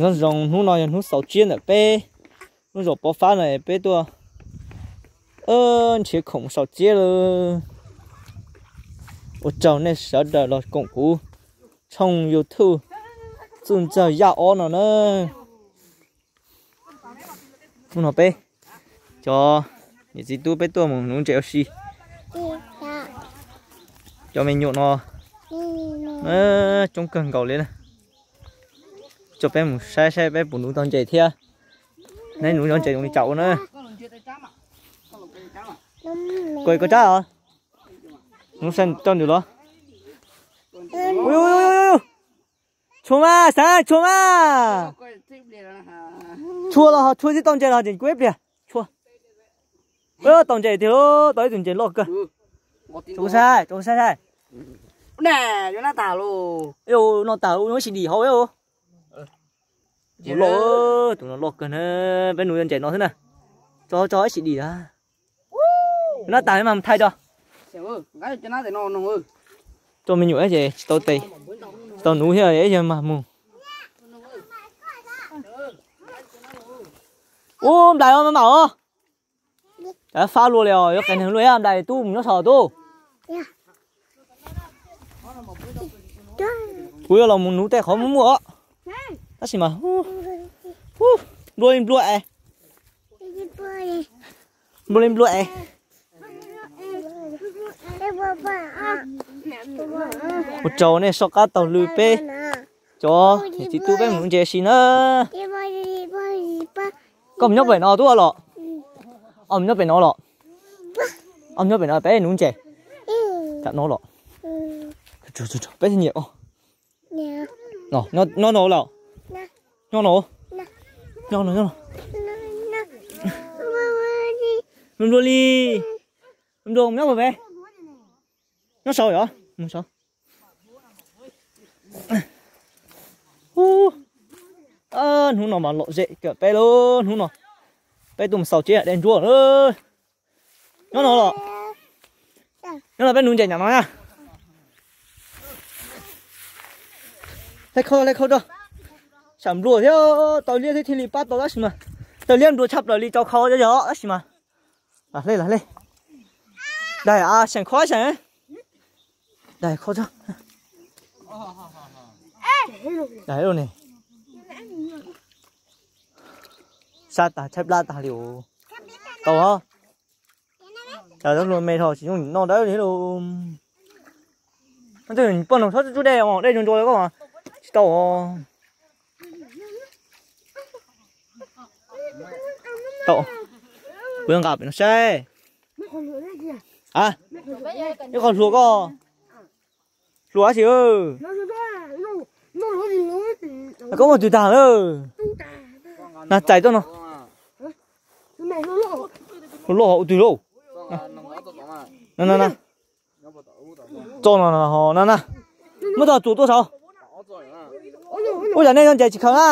Nyob zoo, hnub no yog hnub xaus tsiab ntawm peb lub zos Pov Fab no, peb tuaj nrhiav khoom xaus tsiab lawm. Ua tsaug nej sawv daws los koom kuv tshooj YouTube Txuj Ntxawg Yaj Ob no na. Hnub no peb cov niam txiv tub peb tuaj mus nuv ntses ua si. Cov me nyuam no coob kawg nkaus li na. Coj peb mus saib saib peb puas nuv tau ntses thiab. Neb nuv tau ntses zoo li cas ua na. Koj, koj tsab os. Nuv saib coj ntws los. Tshua mas, xav tshua mas. Tshua los ho tshua tsis tau ntses los ces kuv ib pliag tshua. Tau ntses tiag, tau ib tug ntses loj kawg. Tso saib, tso saib saib. Noj tag, no ib sim dim hauv. Tus loj, tus no loj kawg na. Peb nuv ntses no xwb na. Tso, tso ib sim dim. Noj tag mas mus thaij tso. Tso me nyuam ces tsis tau tes, tsis tau nuv thiab, ib yawg mas mus. Ub, nplais os, maj mam os. Fab luaj li os, yuav qees neeg luaj, nplais tub mus nyob saud tub. Kuv yuav los mus nuv tej qhov muaj muaj os. Tab sis mas nplua li nplua es, nplua li nplua es. Ua tsaug nej soj qab taug lw peb cov niam txiv tub peb mus nuv ntses si na. Koj mus nyob pem no tub los? Os, mus nyob pem no los? Os, mus nyob pem no peb nuv ntses. Tam no los? Peb thiaj nyiam os. Nyob no lawm. Nyob no. Nyob no, nyob no. Nplua li. Nplua nyob pem. Nyob saud yom, mus saud. Hnub no mas lom zem kawg peb lub hnub no. Peb tuaj mus xaus tsiab dej ntsuab. Nyob no los? Nyob no peb nuv ntses nyob no na. Lej khau, lej khau rau. Tsam nplua thiab tau liab thiab thiaj li pab tau tab sis mas tau liab nplua tshaj plaws li tau khau yog tab sis mas. Lam hle, lam hle. Daig a, seem khau seem. Daig khau tso. Daig ne. Sab tag tshaib plab tag li os. Tau os. Cas tab luag me dhau tsis yooj yim noj dawb li lauj. Poj noog txhob tsub dej os, dej ntsuag ntsuag li koj mas tsis tau os. Tau, kuv yuav nqa pem no saib. A, ib qho hluas koj. Hluas tab sis, koj muaj twg tag lawm? Nag txais tuaj no. Loj loj ua twg lauj? Na na na. Txo no na na. Muab tau tsuas tuaj saud. Ua cas nej cov ntses tsis khaws na?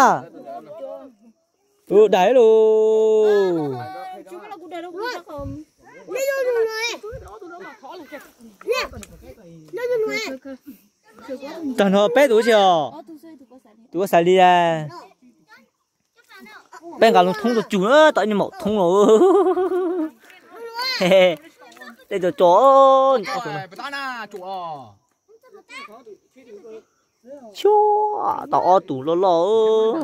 Daig lauj. Tag nrho peb tus tsis os. Tus ua xav li. Peb nqa loo thoob tuaj cug na, tau ib niag maum thoob los. Tej tso tso. Xyuaj tau ob tug loj loj.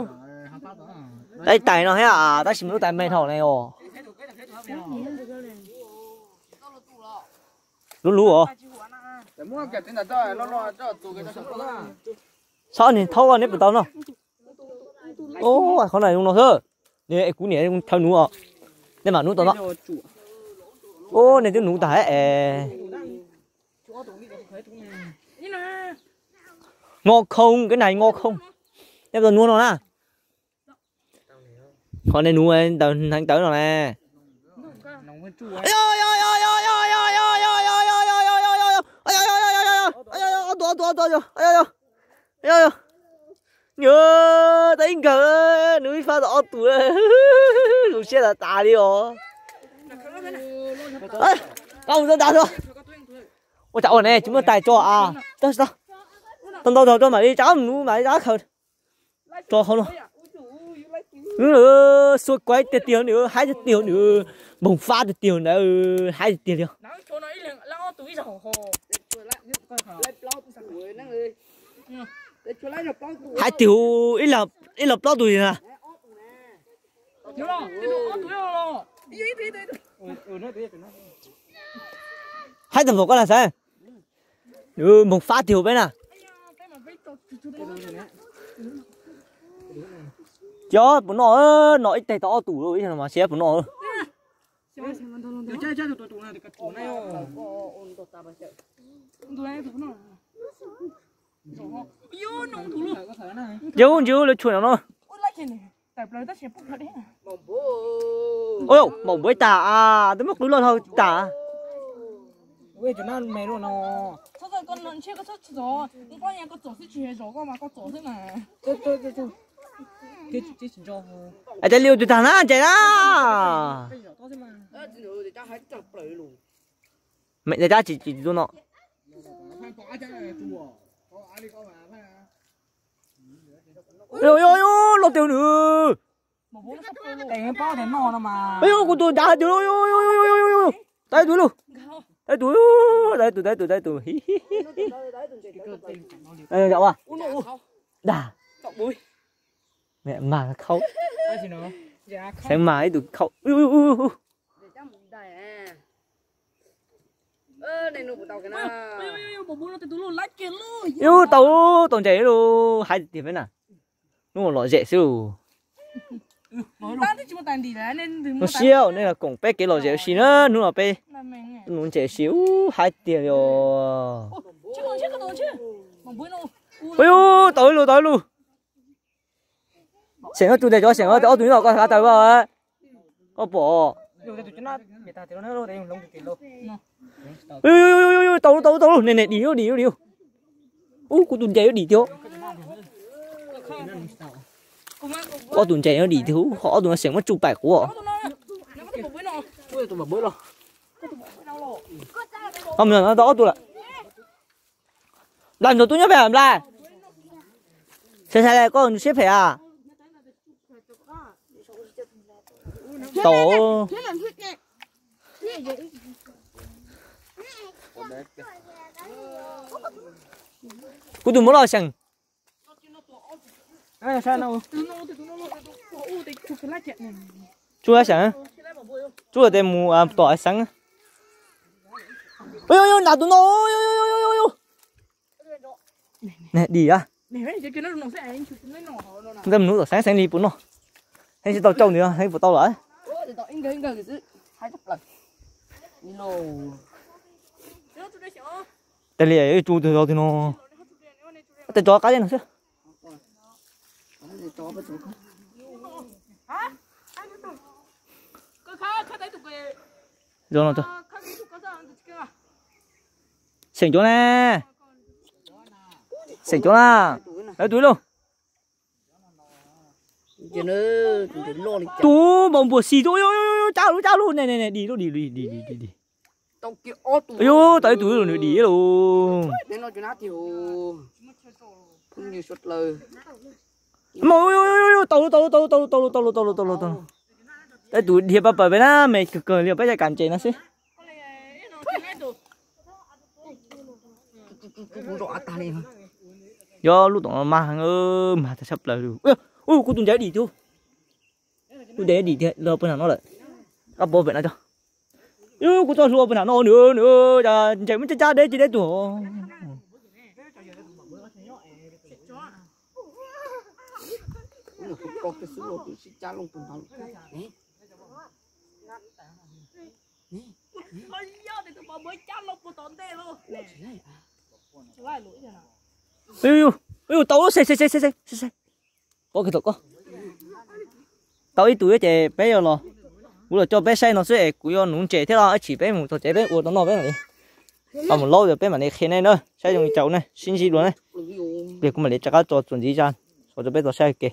Ib tais no thiab tab sis mas lub tais me dhau ne os. Lub lub os. Txhob niag thaub neb puas tau no. Qhov no zoo no xwb. Kuv niam thaw nuv os. Nej mam nuv tau no. Nej twb nuv tag es. Ngo khoo, kev nais ngo khoo. Nej puas tau nuv no na? Qhov nej nuv ntawd, hneev ntawd no ne. Ob tug, ob tug, ob tug. Nws tau ib nkawg, nws ib fab tau ob tug. Zoo siab tas tas li os. Qab mus tau nrad tso. Ua cas ua ne tsis muaj tais tso a. Tau ntau tau mam li rov nuv mam li rov khaws tso hauv no. Xua kuaib tiag tiag nws, haib tiag tiag nws, npoog fab tiag tiag ntawd, haib tiag tiag li. Haib tiag, ib leeg plaub tus li na. Haib tag npaum koj na xav. Nws npoog fab tiag peb na. Cov puas noj, noj ib teg tau ob tus, ib xyoo no mas siab puas noj. Yus ntsis lawv tshuam no no. Maum npuav tas, twb muab qwv loj hau tas. Cas li tus tag na ntses na. Mem tas cas tsis tsis tu no. Loj tiag nws. Kuv tus ncav hais tias, tau ib tug lauj, tau ib tug, tau ib tug, tau ib tug, tau ib tug. Dag, mag khau, xeev mag ib tug khau. Yus tau, tau ntses lawm, hais tiag peb na. Hnub no lom zem xwb. Hnub siab nej los koom peb kev lom zem ua si na, hnub no peb nuv ntses ua si, ub, hais tiag li os. Ub, tau ib lub, tau ib lub. Seem no tsuj tes cov seem no, ob tug no koj xav tau, koj pom. Tau, tau, tau, tau, ne, ne, dim, dim, dim. Ub, kuv tus ntses yuav dim tiag. Ob tug ntses yuav dim tiag, ob tug no seem muab tsuj paim quav. Ob tug lawm. Nplais, nrog tub nyob pem Nplais. Sai sai, koj siab phem a. Tau. Kuv tus muab los seem. Tsuj xeem, tsuj tes mus tom xeev. Nag dim a. Ntawm hnub tom xeev xeev li puas noj. Heev tsis tau cauj ntawd heev puas tau lawm. Tas li tsuj tus zog twg no. Tes tsov qab zeb no xwb. Seem cov na. Seem cov na. Lawv tus ib lub. Tus npaum npuas xis tus, cab lub, cab lub, ne ne ne, dim lub, dim dim dim dim. Yus tau ib tug nws dim lauj. Tau lub, tau lub, tau lub, tau lub, tau lub, tau lub, tau lub, tau lub. Tau ib tug dhia pab pawg peb na, me kawg kawg li peb cov kam ntses no xwb. Yog lub tom no mag heev, mag tag tshaj plaws li. Ub, kuv tus ntses dim tiag. Kuv tus ntses dim tiag, los pawg nram no lawm. Koj pov pem no cov. Ub, kuv txoj hlua pawg nram no nws, nws ntses muab cab cab deb tsis deb tuag. Tau, tau, tau, tau, tau. Tau ib tug ces peb yuav los, kuv los coj peb saib no xwb es kuv yuav nuv ntses thiab los ib chim peb mus txog tsev peb ua tau noj peb mam li, tau mus laub peb mam li qhia nej na, saib zoo li cas na, sib ntsib dua na. Pliag kuv mam li rov qab tso txuas ntxiv zaj, tso rau peb tau saib ua ke.